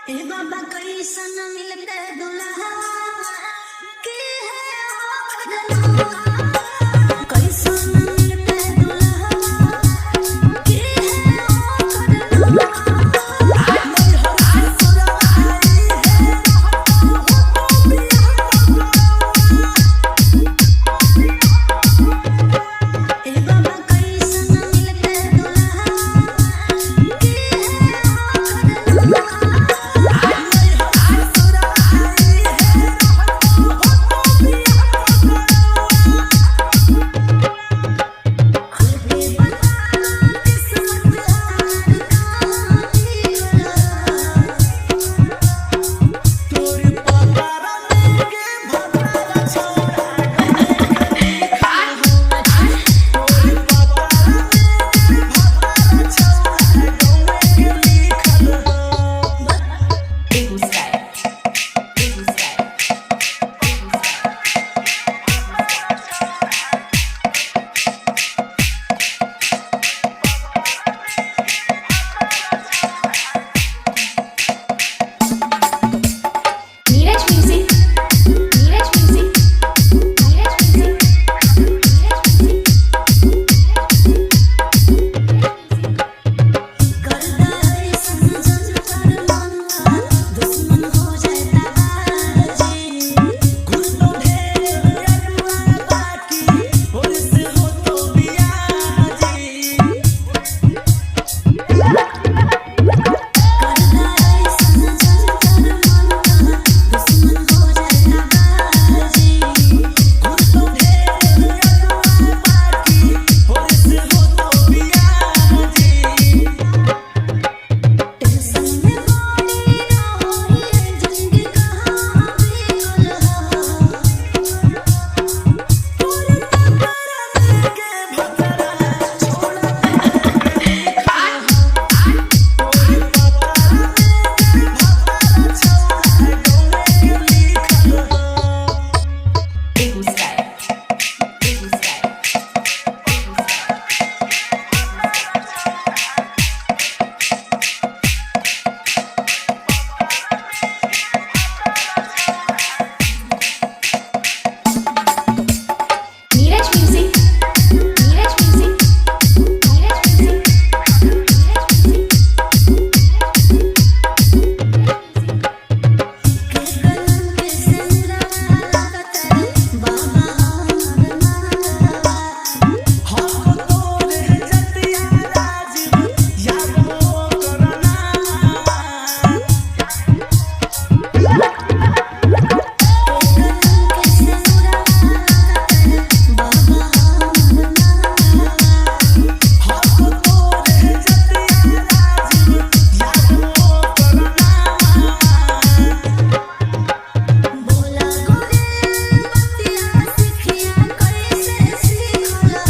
ए बाबा कैसन मिलते दुल्हा के है ओ बदलवा, कैसन मिलते दुल्हा के है ओ बदलवा। ए बाबा कैसन मिलते दुल्हा के है ओ बदलवा। खुल के बता किस्मत हार कहाँ निकला। Begusarai, Begusarai, Begusarai. Neeraj music, Neeraj music, Neeraj music, Neeraj music, Neeraj music. करदा ऐसन जन फरमाना, दुश्मन हो जाता बाजी। करदा ऐसन जन फरमाना, दुश्मन हो जाता बाजी। टेंशन में पड़ी रही जिंदगी कहाँ बिगड़ा। Begusarai, Begusarai, Begusarai. Neeraj music, Neeraj music, Neeraj music, Neeraj music, Neeraj music. के गलन के सिंदरा लागत बाबा हमर मानवा। के गलन के सिंदरा लागत बाबा हमर मानवा। बोला गोरे बतिया सिखिया कैसे सिखला।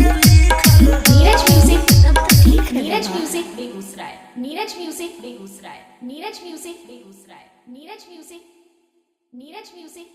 नीरज म्यूजिक, तब तो ठीक है नीरज बाबा। Music, Begusarai, Neeraj music, Begusarai, Neeraj music, Begusarai, Neeraj music, Neeraj music.